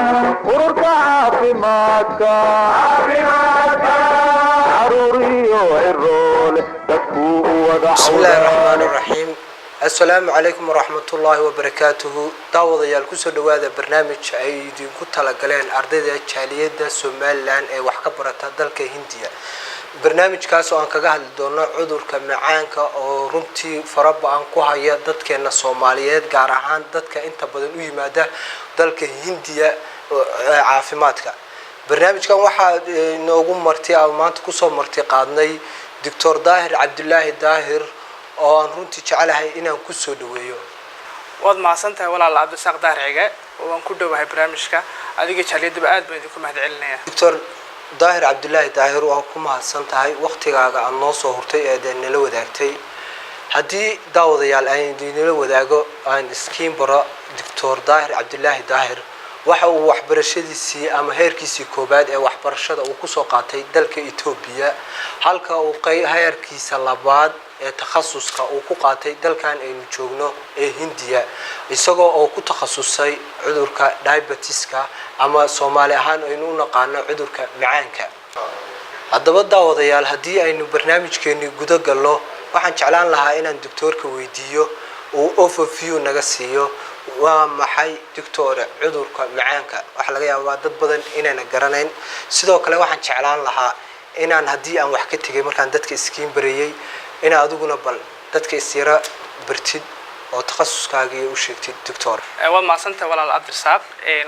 Ururka caafimaadka, caruur iyo ciroole, dadkuu u wada. Bismillahi raxmaan raxiim. Assalaamu calaykum waraxmatullaahi wabarakaatuhu. Daawadayaal, kusoo dhawaada barnaamij ay idinku talagaleen ardayda jaaliyadda Somaliland ee wax ka barata dalka Hindiya. Barnaamijkaas oo aan kaga hadli doono cudurka macaanka oo runtii fara ba'an ku haya dadkeena Soomaaliyeed, gaar ahaan dadka inta badan u yimaada dalka Hindiya ee caafimaadka. Barnaamijkan waxaa inoogu marti aan maanta kusoo marti qaadnay Doctor Daahir Cabdulaahi Daahir, oo aan runtii jecelahay inaan kusoo dhaweeyo. Waad mahadsan tahay, walaal Cabdisaaq Daahir Cige, oo waan ku dhowahay barnaamijka. Adiga jaaliyadaba aad baan idinku mahad celinaya. Doctor Daahir Cabdulaahi Daahir, waa ku mahadsan tahay waktigaaga aada noo soo hurtay ee dee nala wadaagtay. Haddii daawadayaal aan idinla wadaago, aan iskiin baro Doctor Daahir Cabdulaahi Daahir, waxa uu waxbarashadiisii ama heerkiisii koobaad ee waxbarashada uu kusoo qaatay dalka Etoobiya, halka uu heerkiisa labaad ee takhasuska uu ku qaatay dalkan aynu joogno ee Hindiya, isagoo oo ku takhasusay cudurka diabetiska ama Soomaali ahaan aynu u naqaano cudurka macaanka. Haddaba daawadayaal, haddii aynu barnaamijkeeni guda galno, waxaan jeclaan lahaa inaan doctoorka weydiiyo, uu overview naga siiyo, waa maxay, doctore, cudurka macaanka? Waxaa laga yaabaa dad badan inayna garanayn. Sidoo kale waxaan jeclaan lahaa inaan, haddii aan wax ka tegay markaan dadka iskiin bareeyey, inaa adiguna bal dadka isyara bartid oo takhasuskaagii u sheegtid, doctor. Waad mahadsan tahay, walaal Cabdirasaaq.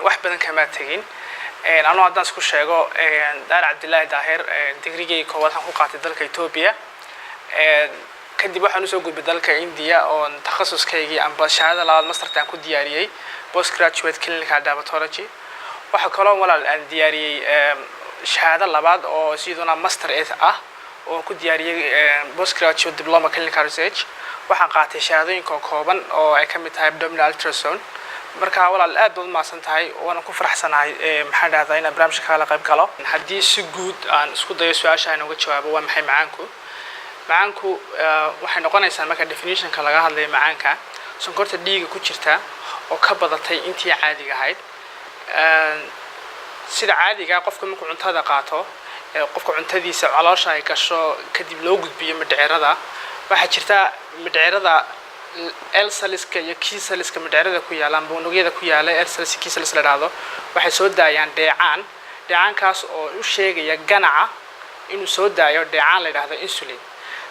Wax badan kamaa tegin. Anuu haddaan isku sheego, Daahir Cabdilaahi Daahir, digrigay koowaad waxaan ku qaatay dalka Etoobiya. Kadib waxaan usoo gudbay dalka India, oon takhasuskaygii amba shahaadada labaad, masterta, aan ku diyaariyey postgraduate clinical diabetology. Waxaa kaloo, walaal, aan diyaariyey shahaado labaad oo siduna master ah oo ku diyaariyey postgraduate diploma clinical research. Waxaan qaatay shahaadooyinka kooban oo ay ka mid tahay abdominal ultrasound. Marka walaal, aad baad umahadsan tahay, waana ku faraxsanahay, maxaan dhahdaa, inaan barnaamijka kala qayb galo. Haddii si guud aan isku dayo su-aasha aan uga jawaabo, waa maxay macaanku? Macaanku waxay noqonaysaa, marka definitionka laga hadlayo macaanka, sonkorta dhiiga ku jirta oo ka badatay intii caadiga ahayd. Sida caadiga, qofka markuu cuntada qaato, qofka cuntadiisa caloosha ay gasho, kadib loo gudbiyo mindhicirada. Waxaa jirta mindhicirada L cellska iyo K cellska. Mindhicirada ku yaala amba unugyada ku yaala L cells, K cells la dhahdo, waxay soo daayaan dheecaan. Dheecaankaas oo u sheegaya ganaca inuu soo daayo dheecaan la yidhaahdo insulin.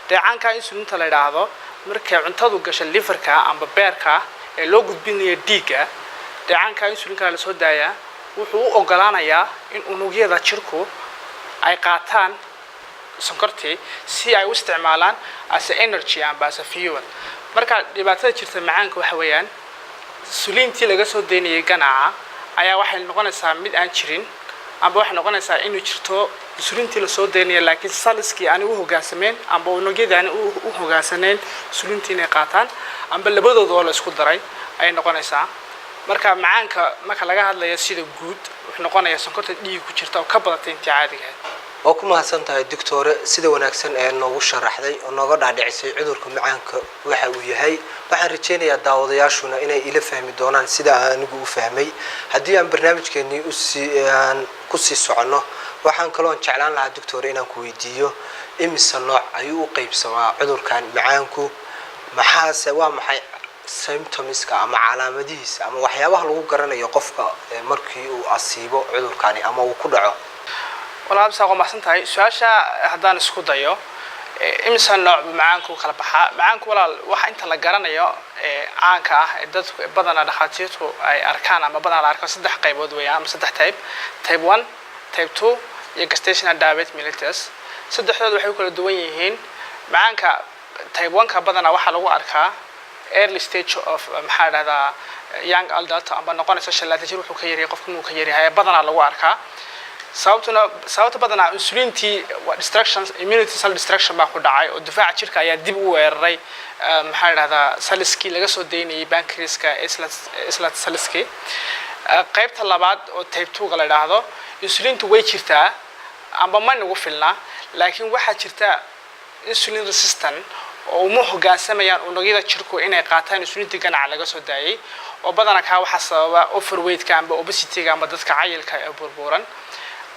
Dheecaanka insulinta la yidhaahdo, markay cuntadu gasho liverka amba beerka ee loo gudbinayo dhiigga, dheecaanka insulinka la soo daayaa wuxuu u ogolaanayaa in unugyada jirku ay qaataan sonkortii si ay u isticmaalaan as a energy amba as a fuel. Marka dhibaatada jirta macaanka waxa weeyaan, insulintii laga soo daynayay ganaca ayaa waxay noqonaysaa mid aan jirin, amba waxay noqonaysaa inuu jirto insulintii lasoo daynaya, laakiin cellskii aanay u hogaansameen amba unugyadii aanay u hogaansaneyn insulintii inay qaataan, amba labadooda oo la isku daray ayay noqonaysaa. Marka macaanka marka laga hadlayo sida guud, wuxuu noqonayaa sonkorta dhiiga ku jirta oo ka badatay intii caadiga ahayd. Waa ku mahadsan tahay, doctore, sida wanaagsan ee noogu sharaxday oo nooga dhaadhicisay cudurka macaanka waxa uu yahay. Waxaan rajaynayaa daawadayaashuna inay ila fahmi doonaan sida aan anigu u fahmay. Haddii aan barnaamijkeenii usii aan kusii soconno, waxaan kaloon jeclaan lahaa, doctore, inaan ku weydiiyo imise nooc ayuu u qeybsamaa cudurkan macaanku? Maxaase, waa maxay symptomska ama calaamadihiisa ama waxyaabaha lagu garanayo qofka markii uu asiibo cudurkani ama uu ku dhaco? Walaal Saaq, waa mahadsan tahay. Su-aasha haddaan isku dayo, imisa nooc buu macaanku kala baxaa? Macaanku, walaal, waxa inta la garanayo ee caanka ah ee dadku badanaa dhakhaatiirtu ay arkaan ama badanaa la arko, saddex qaybood weeyaan ama saddex type: type 1, type 2 iyo gestational diabetes mellitus. Saddexdooda waxay u kala duwan yihiin, macaanka type 1 ka badanaa waxaa lagu arkaa early stage of, maxaa la dhahdaa, young adult, amba noqonaysa 25 jir wuxuu ka yaryahay, qofku muu ka yaryahay badanaa lagu arkaa. Sababtuna, sababta badanaa insulintii waa destruction, immunity cell destruction baa ku dhacay, oo difaaca jirka ayaa dib u weeraray, maxaa la dhahdaa, cellskii laga soo daynayay pancreaska, islet cellskii. Qaybta labaad oo type 2 ga la idhaahdo, insulintu way jirtaa amba ma nagu filna, laakiin waxaa jirta insulin resistant. Oo uma hoggaansamayaan unugyada jirku inay qaataan insulinta ganaca laga soo daayay, oo badanaa kaa waxaa sababa overweightka amba obesity-ga amba dadka cayilka ee burburan.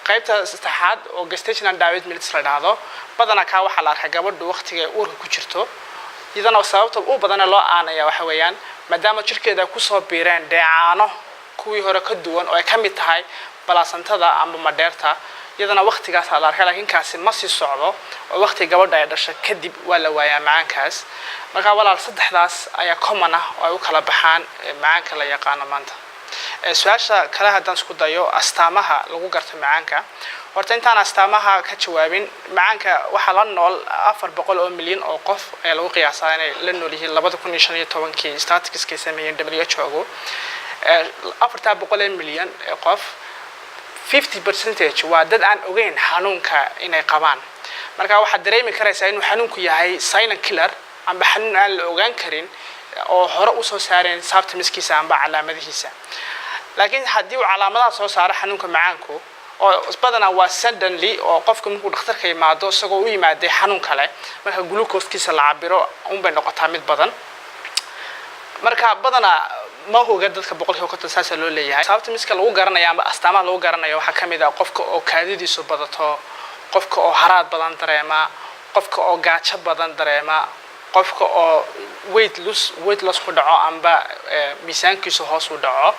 Qaybta saddexaad oo gestational diabetes mellitus la dhahdo, badanaa kaa waxaa la arkaa gabadhu waqtiga ay uurka ku jirto. Iyadana sababta u badana loo aanaya waxa weeyaan maadaama jirkeeda ay kusoo biireen dheecaano kuwii hore ka duwan, oo ay ka mid tahay placentada amba madheerta. Iyadana waqtigaasaa la arkaa, laakiin kaasi ma sii socdo oo waqtiga gabadha ay dhasho kadib waa la waayaa macaankaas. Marka walaal, saddexdaas ayaa common ah oo ay u kala baxaan macaanka la yaqaano maanta. Su-aasha kale haddaan isku dayo, astaamaha lagu garto macaanka. Horta intaan astaamaha ka jawaabin, macaanka waxaa la nool 400 oo milyan oo qof ayaa lagu qiyaasaa inay la nool yihiin 2015-kii statistics sameeyeen WHO-gu. 400-taa ee milyan ee qof, 50% waa dad aan ogeyn xanuunka inay qabaan. Marka waxaad dareemi karaysaa inuu xanuunku yahay silent killer amba xanuun aan la ogaan karin oo hore usoo saareen symptomskiisa amba calaamadihiisa. Laakiin haddii uu calaamadaha soo saaro xanuunka macaanku, oo badanaa waa suddenly, oo qofka markuu dhakhtarka yimaado isagoo u yimaaday xanuun kale, marka glucosekiisa la cabiro unbay noqotaa mid badan. Marka badanaa ma oga dadka 50%, saasaa loo leeyahay. Sababta miska lagu garanaya ama astaamaha lagu garanayo waxaa ka mid ah qofka oo kaadidiisu badato, qofka oo haraad badan dareema, qofka oo gaajo badan dareema, qofka oo weight loss ku dhaco amba miisaankiisu hoos u dhaco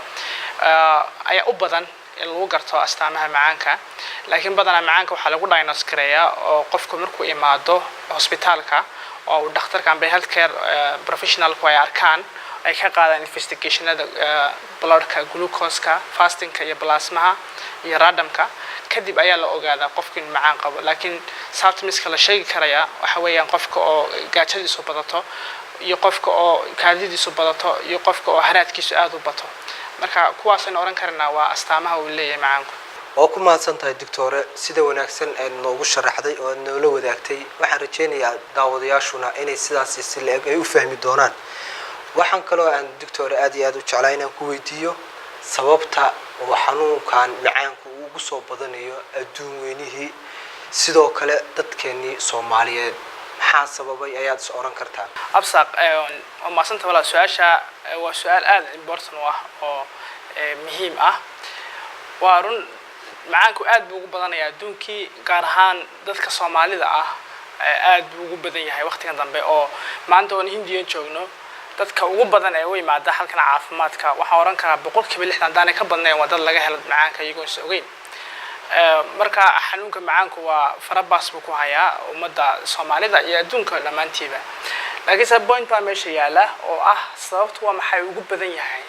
ayaa u badan in lagu garto astaamaha macaanka. Laakiin badanaa macaanka waxaa lagu diagnose gareeyaa oo qofku markuu imaado hosbitaalka oo uu dhakhtarka amba healthcare professionalku ay arkaan, ay ka qaadaan investigationada bloodka, glucoseka, fastingka iyo plasmaha iyo randomka, kadib ayaa la ogaadaa qofku inuu macaan qabo. Laakiin symptomska la sheegi karaya waxa weeyaan qofka oo gaajadiisu badato, iyo qofka oo kaadidiisu badato, iyo qofka oo haraadkiisu aada u bato. Marka kuwaasaynu oran karnaa waa astaamaha uu leeyahay macaanku. Waa ku mahadsan tahay, doctore, sida wanaagsan aad noogu sharaxday oo aad noola wadaagtay. Waxaan rajaynayaa daawadayaashuna inay sidaasi si la-eg ay u fahmi doonaan. Waxaan kaloo aan, doctore, aad iyo aad u jeclaa inaan ku weydiiyo sababta oo xanuunkan macaanku uu ugu soo badanayo adduun weynihii, sidoo kale dadkeenii Soomaaliyeed. Maxaa sababay ayaad is oran kartaa? Absaq, waa mahadsanta walaal. Su-aasha waa su-aal aada important u ah oo muhiim ah. Waa run, macaanku aad buu ugu badanayaa adduunkii, gaar ahaan dadka Soomaalida ah aad buu ugu badan yahay waqtigan dambe. Oo maanta oon Hindiya joogno, dadka ugu badan ee u yimaada halkan caafimaadka, waxaan oran karaa 60% haddaanay ka badnayn waa dad laga helo macaanka iyagoon is ogeyn. Marka xanuunka macaanku waa farabaas buu ku hayaa ummadda Soomaalida iyo adduunka dhammaantiiba. Laakiinse point baa meesha yaala oo ah, sababtu waa maxay ugu badan yahay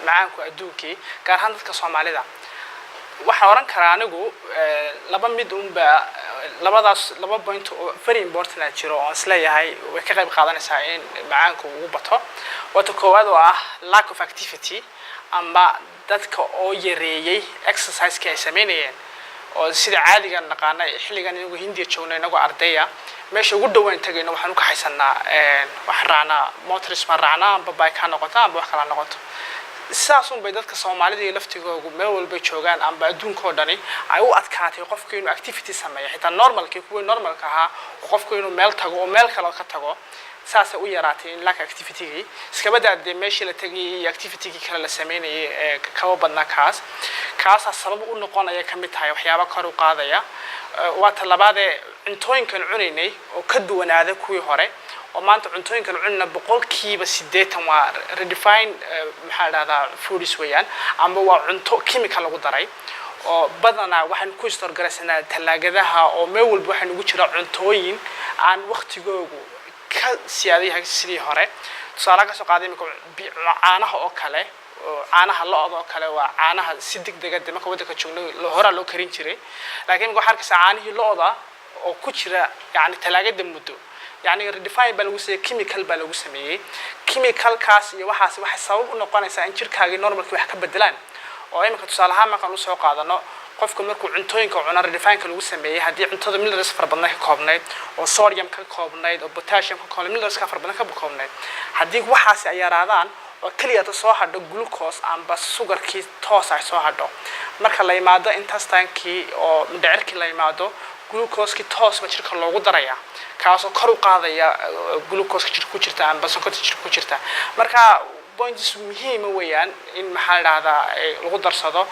macaanku adduunkii, gaar ahaan dadka Soomaalida? Waxaan oran karaa anigu laba mid unba, labadaas laba point oo very important a jiro oo isleeyahay way ka qayb qaadanaysaa in macaanku ugu bato. Waata koowaad oo ah lack of activity, ama dadka oo yareeyey exerciseki ay sameynayeen. Oo sida caadiga naqaana, xilligan inagu Hindiya joogno, inagoo ardaya, meesha ugu dhawaan tagayno waxaan u kaxaysanaa, waxaan raacnaa motors baan raacnaa, amba bike ha noqoto amba wax kala noqoto. Sidaas un bay dadka Soomaalida iyo laftigoogu meel walbay joogaan amba adduunka oo dhani ay u adkaatay qofku inuu activity sameeyo. Xitaa normalkii, kuwii normalka ahaa, qofku inuu meel tago oo meel kale ka tago, saasay u yaraatay in lack activitygii iskabadaa dee meeshii la tegayay iyo activitygii kale la sameynayay ee kaba badnaa. Kaasaa sabab u noqonaya, ka mid tahay waxyaaba kor u qaadaya. Waa ta labaadee, cuntooyinkan cunaynay oo ka duwanaada kuwii hore, oo maanta cuntooyinkan cunina 80% waa refined, maxaa la dhahdaa, foods weeyaan, amba waa cunto chemical lagu daray, oo badanaa waxaan ku store garaysanaa talaagadaha, oo meel walba waxaa nugu jira cuntooyin aan waktigoogu ka siyaada yahay sidii hore. Tusaale ka soo qaaday, imika caanaha oo kale, oo caanaha lo-da oo kale, waa caanaha si degdega de marka waddanka joogno horaa loo karin jiray. Laakiin imika waxaa arkaysaa caanihii lo-da oo ku jira yani talaagada muddo, yani redefine baa lagu sameeyey, chemical baa lagu sameeyey. Chemicalkaas iyo waxaas waxay sabab u noqonaysaa in jirkaagii normalkii wax ka bedelaan. Oo imika tusaale ahaan markaan usoo qaadano, qofka markuu cuntooyinka cuno refineka lagu sameeyey, haddii cuntada minerals fara badan ka koobnayd, oo sodium ka koobnayd, oo potassium ka koobnayd, minerals ka fara badan ka koobnayd, haddii waxaasi ay yaraadaan oo keliya ta soo hadho glucose amba sugarkii toos ay soo hadho, marka la yimaado intestinekii oo mindhicirkii la yimaado. Glucose-ki toos ba jirka loogu daraya, kaasoo kor u qaadaya glucose-ka jirka ku jirta amba sonkorta jirka ku jirta. Marka points muhiima weeyaan in, maxaa la dhahdaa, lagu darsado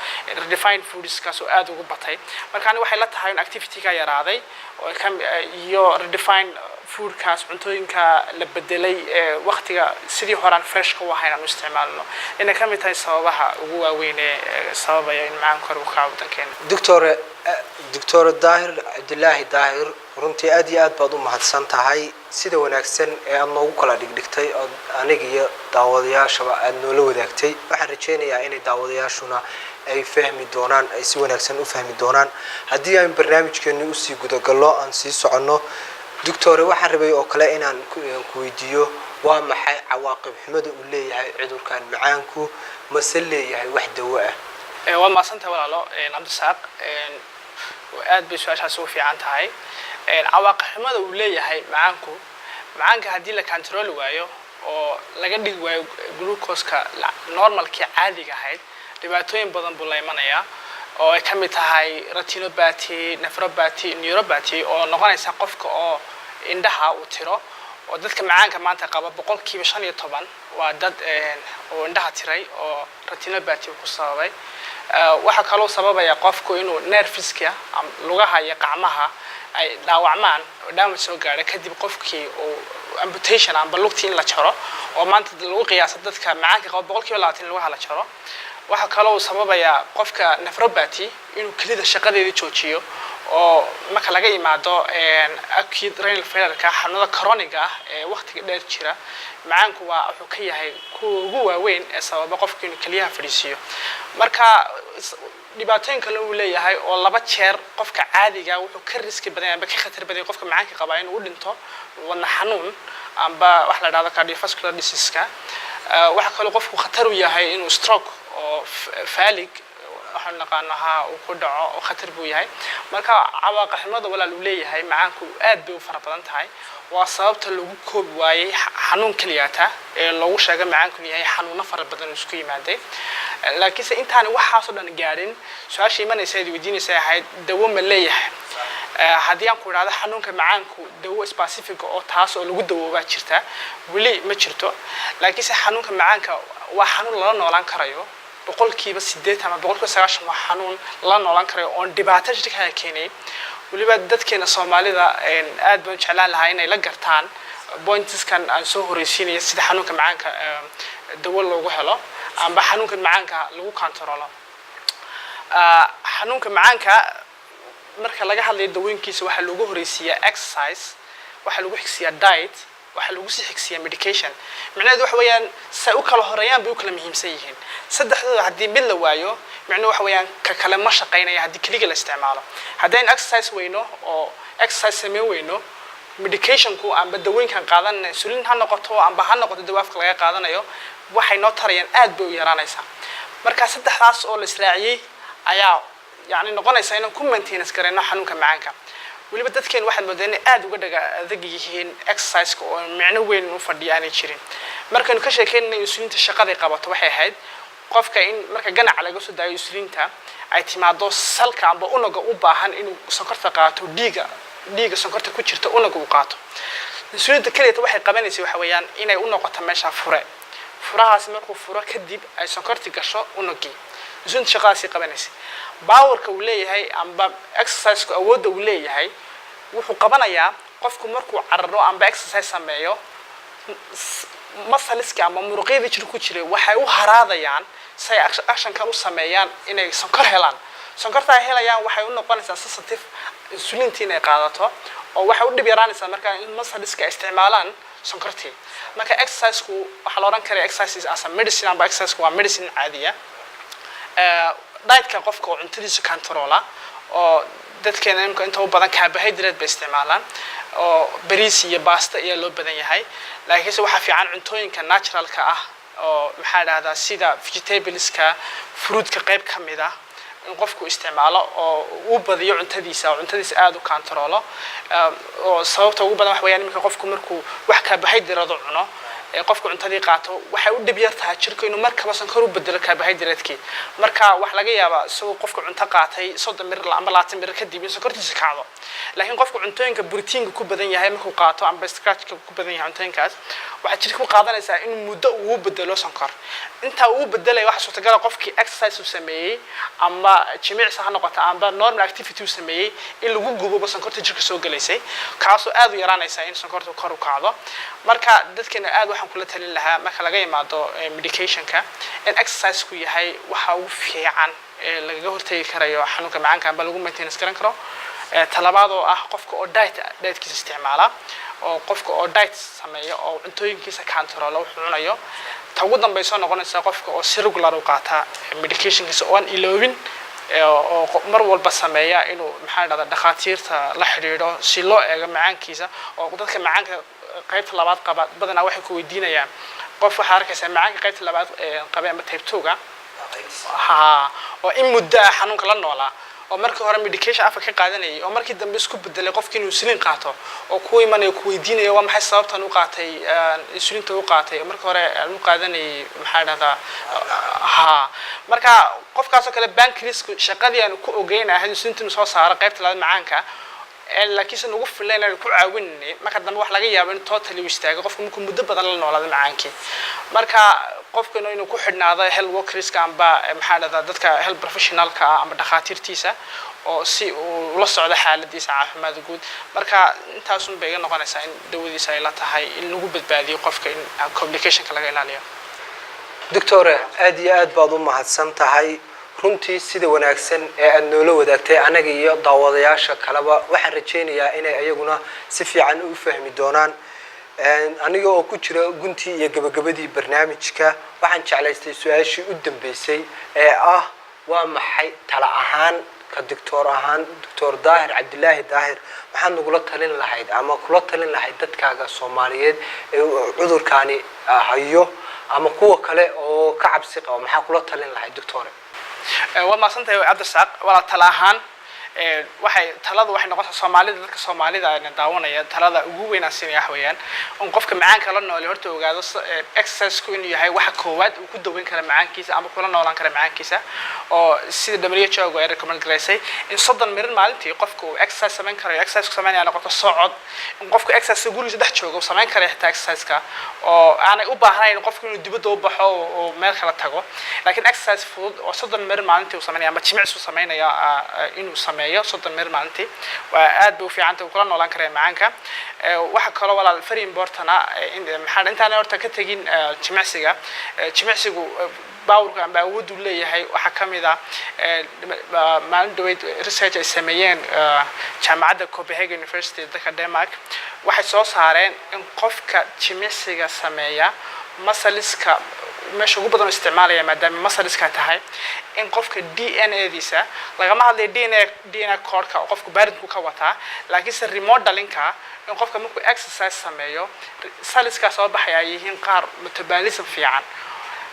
refined foodskaas oo aad ugu batay. Marka ani waxay la tahay in activity-ga yaraaday oo iyo refined foodkaas, cuntooyinka la bedelay ee waqtiga sidii horaan freshka u ahayn aan u isticmaalno, inay ka mid tahay sababaha ugu waaweyn ee sababaya in macaanka kor u kaco waddankeena. Doctor Daahir Cabdilaahi Daahir, runtii aad iyo aad baad u mahadsan tahay sida wanaagsan ee aad noogu kala dhigdhigtay ood aniga iyo daawadayaashaba aad noola wadaagtay. Waxaan rajaynayaa inay daawadayaashuna ay fahmi doonaan, ay si wanaagsan u fahmi doonaan. Haddii aan barnaamijkeeni usii gudagallo, aan sii soconno, doctore, waxaan rabay oo kale inaan ku weydiiyo: waa maxay cawaaqib xumada uu leeyahay cudurkan macaanku? Mase leeyahay wax dawo ah? Waa mahadsantahay, walaalo Cabdisaaq. Aad bay su-aashaasi u fiican tahay. Cawaaqib xumada uu leeyahay macaanku, macaanka haddii la controli waayo oo laga dhigi waayo glucose-ka normalkii caadiga ahayd, dhibaatooyin badan buu la imanayaa oo ay ka mid tahay retinopathy, nephropathy, neuropathy, oo noqonaysa qofka oo indhaha uu tiro, oo dadka macaanka maanta qaba 15% waa dad oo indhaha tiray oo retinopathy ku sababay. Waxaa kaloo sababaya qofku inuu nerveska lugaha iyo gacmaha ay dhaawacmaan oo damage soo gaadha, kadib qofkii uu amputation amba lugtii in la jaro, oo maanta lagu qiyaaso dadka macaanka qaba 20% in lugaha la jaro. Waxaa kaloo uu sababayaa qofka nephropathy, inuu kelida shaqadeedii joojiyo, oo marka laga yimaado acute renal failure-ka, xanuunada chronic-ga ah ee waqtiga dheer jira, macaanku waa wuxuu ka yahay kuwa ugu waaweyn ee sababa qofku inuu keliyaha fadhiisiiyo. Marka dhibaatooyin kale uu leeyahay oo laba jeer qofka caadiga wuxuu ka riski badan yahay amba ka khatar badan yahay qofka macaanka qabaa inuu u dhinto wadna xanuun amba wax la dhahdo cardiovascular disease-ka. Waxaa kaloo qofku khatar u yahay inuu stroke oo faalig waxaanu naqaano ha uu ku dhaco, oo khatar buu yahay. Marka cawaaqixumada, walaal, uu leeyahay macaanku aad bay u fara badan tahay. Waa sababta lagu koobi waayey xanuun keliyaata ee loogu sheegay macaanku inuu yahay xanuuno fara badan oo isku yimaaday. Laakiinse intaani waxaasoo dhan gaadhin, su-aasha imanaysa aad weydiinaysa ahayd dawo ma leeyahay. Haddii aan ku idhahdo xanuunka macaanku dawo specific oo taas oo lagu dawoobaa jirta, weli ma jirto. Laakiinse xanuunka macaanka waa xanuun lala noolaan karayo. 80% ama 90% waa xanuun lala noolaan karayo oon dhibaato jirkaaga keenay. Weliba dadkeena Soomaalida aad baan u jeclaan lahaa inay la gartaan pointskan aan soo horeysiinaya, sida xanuunka macaanka dawo loogu helo amba xanuunka macaanka lagu controlo. Xanuunka macaanka marka laga hadlayo dawooyinkiisa, waxaa loogu horeysiiyaa exercise, waxaa lagu xigsiyaa diet, waxaa lagu sii xigsiyaa medication. Micnaheedu waxa weeyaan, say u kala horeeyaan bay u kala muhiimsan yihiin saddexdooda. Haddii mid la waayo, micnuhu waxa weeyaan ka kale ma shaqaynaya haddii keliga la isticmaalo. Haddaynu exercise weyno oo exercise sameyn weyno, medicationku amba dawooyinkan qaadanana, insulin ha noqoto amba ha noqoto dawo afka laga qaadanayo, waxay noo tarayaan aad bay u yaraanaysaa. Marka saddexdaas oo la israaciyey ayaa yacni noqonaysa inaan ku maintenance garayno xanuunka macaanka. Weliba dadkeen waxaad moodaa inay aada uga dhaga adag yihiin exercise-ka oo micno weyn u fadhiya aanay jirin. Markaynu ka sheekeynayna insulinta shaqaday qabato, waxay ahayd qofka in marka ganaca laga soo daayo insulinta, ay timaado salka amba unuga u baahan inuu sonkorta qaato, dhiiga sonkorta ku jirta unuga uu qaato. Insulinta keliyata waxay qabanaysa waxa weeyaan inay u noqoto meesha fure. Furahaasi markuu furo kadib, ay sonkorti gasho unugii. Insulinta shaqadaasay qabanaysa. Powerka uu leeyahay amba exerciseka awoodda uu leeyahay, wuxuu qabanayaa qofku markuu cararo amba exercise sameeyo, muscleski ama muruqyadii jirka ku jiray waxay u haraadayaan si ay actionkan u sameeyaan inay sonkor helaan. Sonkorta ay helayaan waxay u noqonaysaa sensitive insulintii inay qaadato, oo waxay u dhib yaraanaysaa marka in muscleska ay isticmaalaan sonkortii. Marka exerciseku waxaa la odhan karaya exercise as a medicine amba exerciseku waa medicine caadiya. Dietka qofka oo cuntadiisa controla, oo dadkeena imka inta u badan carbohydrate bay isticmaalaan, oo bariis iyo baasta ayaa loo badan yahay. Laakiinse waxaa fiican cuntooyinka naturalka ah, oo maxaa dhahdaa, sida vegetables-ka, fruitka qayb ka mid ah in qofku isticmaalo oo uu badiyo cuntadiisa, oo cuntadiisa aada u controlo. Oo sababta ugu badan waxa weeyaan iminka qofku markuu wax carbohydrate cuno Ee qofka cuntadii qaato, waxay u dhib yar tahay jirka inuu markaba sonkor u bedelo carbohydrate-kii. Marka waxaa laga yaabaa isagoo qofka cunto qaatay 30 mirir ama 20 mirir kadib in sonkortiisa kacdo. Laakiin qofka cuntooyinka borotiinka ku badan yahay markuu qaato amba starchka ku badan yahay cuntooyinkaas, waxaa jirka ku qaadanaysaa in muddo uu bedelo sonkor. Intaa uu bedelaya, waxaa suurtagala qofkii exercise uu sameeyey, ama jimicsi ha noqoto amba normal activity uu sameeyey, in lagu guboba sonkorta jirka soo gelaysay, kaasoo aad u yaraanaysa in sonkorta kor u kacdo. Marka dadkeena aad waxaan kula talin lahaa, marka laga yimaado medicationka, in exercise-ku yahay waxa ugu fiican ee lagaga hortagi karayo xanuunka macaanka amba lagu maintenance garan karo. Talabaad oo ah qofka oo dietkiisa isticmaala, oo qofka oo diet sameeya oo cuntooyinkiisa control wuxuu cunayo. Ta ugu dambayso noqonaysa qofka oo si regular u qaata medicationkiisa oo aan iloobin, oo mar walba sameeya inuu, maxaa dhahda, dhakhaatiirta la xidhiidho si loo eego macaankiisa. Oo dadka macaanka qaybta labaad qaba badanaa waxay ku weydiinayaan, qof waxaa arkaysaa macaanka qaybta labaad qabay ama type 2-ga ha, oo in muddo ah xanuunka la noolaa, oo markii hore medication afka ka qaadanayay, oo markii dambe isku bedelay qofkii inuu insulin qaato, oo ku imanaya, ku weydiinaya waa maxay sababtan u qaatay insulinta u qaatay, markii hore aan u qaadanayay, maxaa dhahdaa, ha. Marka qofkaasoo kale pancreasku shaqadii aanu ku ogeyn ahayd insulinta inuu soo saaro qaybta labaad macaanka, laakiinse nagu filayn aanu ku caawinaynay, marka dambe wax laga yaabo in totally uu istaago qofku markuu muddo badan la noolaado macaankii. Marka qofkuna inuu ku xidhnaado health workerska amba, maxaa dhahdaa, dadka health professionalka ah amba dhakhaatiirtiisa, oo si uu ula socdo xaaladiisa caafimaad guud. Marka intaasun bay iga noqonaysaa in dawadiisa ay la tahay in lagu badbaadiyo qofka, in complicationka laga ilaaliyo. Doctore, aad iyo aad baad u mahadsan tahay runtii sida wanaagsan ee aada noola wadaagtay anaga iyo daawadayaasha kaleba. Waxaan rajaynayaa inay ayaguna si fiican u fahmi doonaan. Aniga oo ku jira guntii iyo gabagabadii barnaamijka, waxaan jeclaystay su-aashii u dambeysay ee ah: waa maxay tala ahaan, ka doctor ahaan, Doctor Daahir Cabdilaahi Daahir, maxaad nagula talin lahayd ama kula talin lahayd dadkaaga Soomaaliyeed ee cudurkaani hayo ama kuwa kale oo ka cabsi qaba? Maxaa kula talin lahayd, doctore? Waa mahadsantahay, Cabdirasaaq. Walaa, tala ahaan waxay taladu waxay noqonaysaa Soomaalida, dadka Soomaalida ayna daawanaya, talada ugu weyn aan siinaya waxa weeyaan in qofka macaanka la noole horta ogaado exercise-ku inuu yahay waxa koowaad uu ku daweyn kara macaankiisa ama kula noolaan kara macaankiisa, oo sida WHO ay recommend garaysay in 30 mirir maalintii qofka uu exercise samayn karayo. Exercise ku samaynaya noqoto socod, in qofka exercise gurigiisa dhex jooga uu samayn karayo xitaa exercise-ka, oo aanay u baahnayn qofku inuu dibadda u baxo oo meel kala tago, laakiin exercise fudud oo 30 mirir maalintii uu samaynaya ama jimicsi uu samaynaya, inuu sameeyo 30 mirir maalintii, waa aad bay u fiicanta, uu kula noolaan karaya macaanka. Waxa kaloo, walaal, very important ah maxaa intaanay horta ka tegin jimicsiga. Jimicsigu powerka amba awooddu leeyahay waxaa ka mid ah, maalin dhaweyd research ay sameeyeen jaamacadda Copenhagen University, dalka Denmark, waxay soo saareen in qofka jimicsiga sameeya muscleska meesha ugu badan oo isticmaalaya, maadaama muscleska tahay, in qofka DNA diisa, lagama hadlayo DNA codeka oo qofku parentku ka wataa, laakiinse remodelinka, in qofka markuu exercise sameeyo cellskaa soo baxaya ay yihiin qaar metabolism fiican.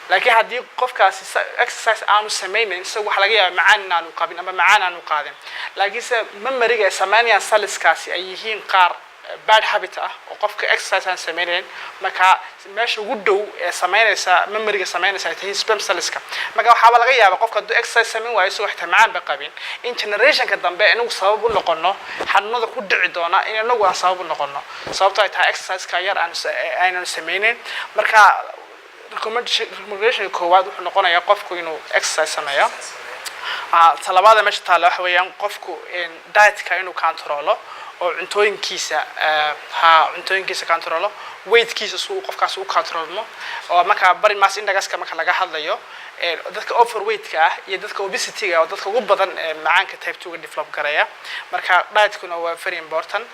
Laakiin haddii qofkaasi exercise aanu samaynayn, isaga waxaa laga yaaba macaan in aanu qabin ama macaan aanu qaadin, laakiinse memoryga ay samaynayaan cellskaasi ay yihiin qaar bad habit ah oo qofka exercise aan samaynayn. Marka meesha ugu dhow ee samaynaysa memoryga samaynaysa ay tahay sperm cellska. Marka waxaaba laga yaabaa qofka hadduu exercise samayn waayo, isagoo xitaa macaan ba qabin, in generationka dambe inagu sabab u noqono xanuunada ku dhici doona, in inagu aan sabab u noqono, sababto ay tahay exerciseka yar aan aynan samaynayn. Marka recommendation koowaad wuxuu noqonayaa qofku inuu exercise sameeyo. Talabaada meesha taalla waxa weeyaan qofku dietka inuu controlo oo cuntooyinkiisa, ha, cuntooyinkiisa controlo, weightkiisa si uu qofkaas u controlmo. Oo marka body mass indexka marka laga hadlayo, dadka overweightka ah iyo dadka obesity-ga oo dadka ugu badan macaanka type 2 ga develop garaya. Marka dietkuna waa very important.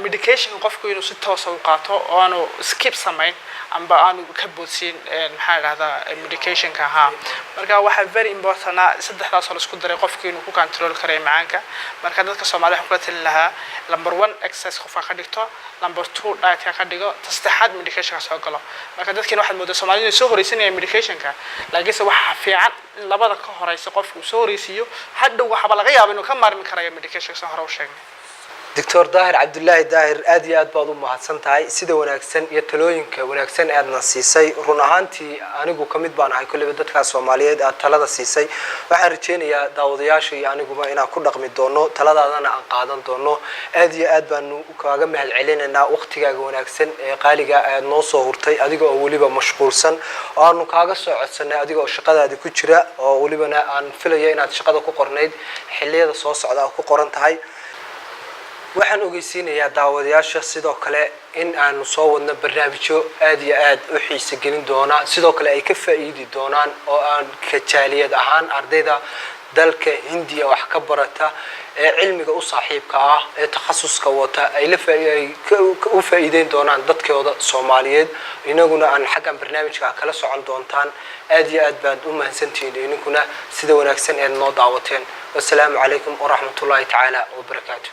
Medication qofku inuu si toosa u qaato oo aanu skip samayn amba aanu ka boodsiin, maxaa dhahdaa, medicationka ha. Marka waxaa very important ah saddexdaas oo la isku daray qofku inuu ku control karayo macaanka. Marka dadka Soomaalida waxaan kula talin lahaa: number one, exercise qofka ka dhigto; number two, dietka ka dhigo; ta saddexaad, medicationka soo galo. Marka dadkiina waxaad moodaa Soomaalida inay soo horeysanayaan medicationka, laakiinse waxaa fiican in labada ka horeysa qofku uu soo horeysiiyo. Hadhow waxaaba laga yaaba inuu ka maarmi karayo medicationka, soo hore u sheegnay. Doctor Daahir Cabdulaahi Daahir, aad iyo aad baad u mahadsan tahay sida wanaagsan iyo talooyinka wanaagsan aadna siisay. Run ahaantii anigu kamid baan ahay kolleyba dadkaa Soomaaliyeed aad talada siisay. Waxaan rajeynayaa daawadayaasha iyo aniguba inaan ku dhaqmi doono, taladaadana aan qaadan doono. Aad iyo aad baanu kaaga mahad celinaynaa waqtigaaga wanaagsan ee qaaliga aad noo soo hurtay, adiga oo weliba mashquulsan, oo aanu kaaga soo codsanay adiga oo shaqadaadi ku jira, oo welibana aan filayo inaad shaqada ku qornayd xilliyada soo socda aad ku qoran tahay. Waxaan ogeysiinayaa daawadayaasha sidoo kale in aanu soo wadno barnaamijyo aad iyo aad u xiise gelin doona, sidoo kale ay ka faa'iidi doonaan oo aan kajaaliyad ahaan ardayda dalka Hindiya wax ka barata ee cilmiga u saaxiibka ah ee takhasuska wata ay la ay u faa'iideyn doonaan dadkooda Soomaaliyeed, inaguna aan xaggan barnaamijka kala socon doontaan. Aad iyo aad baad u mahadsantihiin idinkuna sida wanaagsan eed noo daawateen. Wasalaamu calaykum waraxmatullaahi tacaala wabarakaatu.